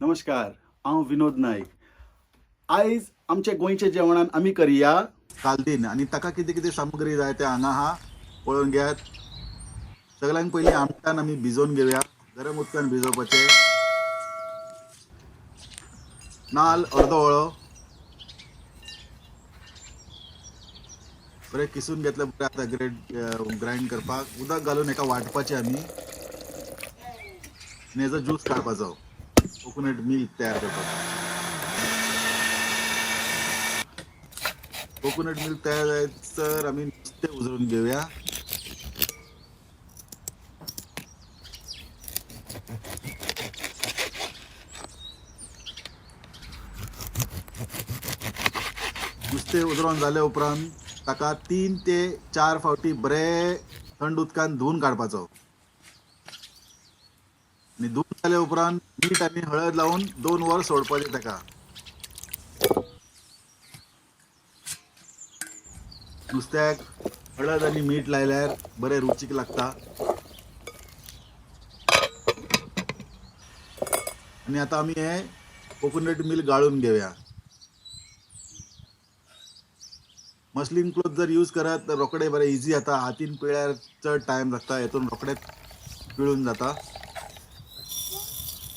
नमस्कार, हांव विनोद नायक. आयज आमच्या गोंयच्या जेवणान आमी करया कालदीन आनी ताका कितें कितें सामुग्री जाय तें हांगा आहा, पळोवन घेयात. सगळ्यांत पयलीं आमटान आमी भिजोवन घेवया, गरम उदकान भिजोवपाचें. नाल्ल अर्दो वळो बरें किसून घेतलें बरें. आतां ग्रायंड करपाक उदक घालून एका वांटपाचें आमी आनी हेजो ज्यूस काडपाचो, कोकोनट मिल्क तयार करपाचो. कोकोनट मिल्क तयार जायत सर आमी नुस्तें उजळून घेवया. नुस्तें उजरोवन जाले उपरांत ताका 3 ते 4 फावटी बरें थंड उदकान धुवन काडपाचो आनी धुवन जाले उपरांत मीठ आनी हळद लावन 2 वर सोडपाचें ताका. नुस्त्याक हळद आनी मीठ लायल्यार बरें रुचीक लागता. आनी आतां आमी हें कोकोनट मिल्क गाळून घेवया. मसलीन क्लोथ जर यूज करात तर रोखडे बरें इजी जाता. हातीन पिळ्यार चड टायम लागता, हेतून रोखडेच पिळून जाता.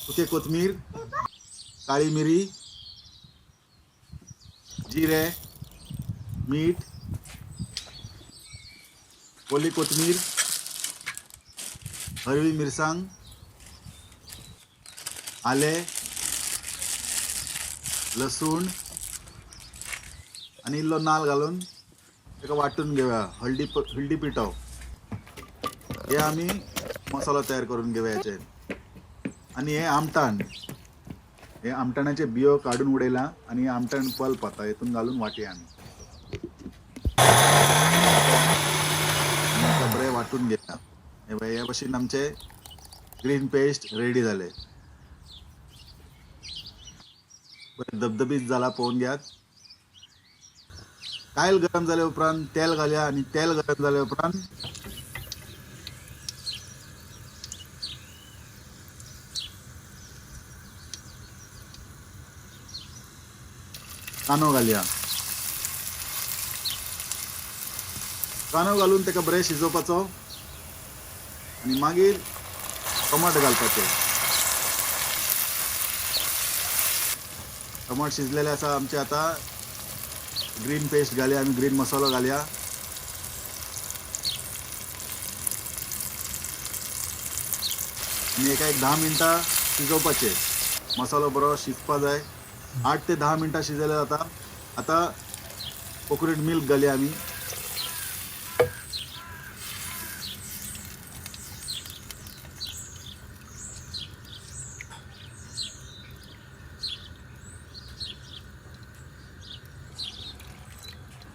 सुके कोथमीर, काळी मिरी, जिरे, मीठ, ओली कोथमीर, हरवी मिरसांग, आलें, लसूण आनी इल्लो नाल्ल घालून ताका वांटून घेवया. हळदी पिठो हे आमी मसालो तयार करून घेवया हेचेर. आनी हे आमटाण, हे आमटाणाचे बियो काडून उडयला आनी आमटाण पल्प आतां हेतून घालून वांटया आमी. आनी बरें वांटून घेया. हे पळय, हे भशेन आमचे ग्रीन पेस्ट रेडी जाले. बरें धबधबीत जाला, पळोवन घेयात. कायल गरम जाले उपरांत तेल घालया आनी तेल गरम जाले उपरांत कांदो घालया. कांदो घालून ताका बरें शिजोवपाचो आनी मागीर टमाट घालपाचें. टमाट शिजलेले आसा आमचे. आतां ग्रीन पेस्ट घालया आमी, ग्रीन मसालो घालया. आनी एका एक 10 मिनटां शिजोवपाचें. मसालो बरो शिजपा जाय. 8 ते 10 मिनटां शिजयले जाता. आतां कोकोनट मिल्क घालया आमी.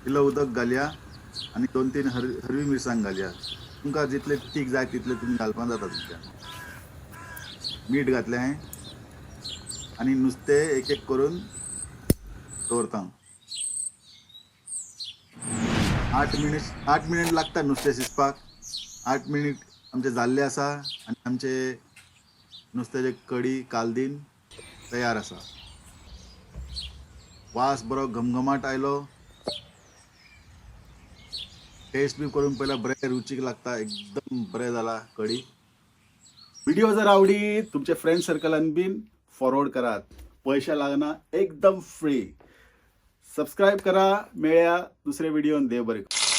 इल्लो उदक घालया आनी 2-3 हरवी मिरसांग घालया. तुमकां जितले तीख जाय तितले तुमी घालपाक जाता. तुमच्या मीठ घातलें हांवें आनी नुस्तें एक एक करून दवरता. 8 मिनीट लागता नुस्तें शिजपाक. 8 मिनीट आमचें जाल्लें आसा आनी आमचें नुस्त्याचें कडी कालदीन तयार आसा. वास बरो घमघमाट आयलो. टेस्ट बी करून पळयल्यार बरें रुचीक लागता. एकदम बरें जाला कडी. व्हिडिओ जर आवडी तुमच्या फ्रेंड सर्कलान बीन फॉरवर्ड करात. पैसे लागना, एकदम फ्री. सबस्क्राईब करा. मेळया दुसरे व्हिडिओन. देव बरें करूं.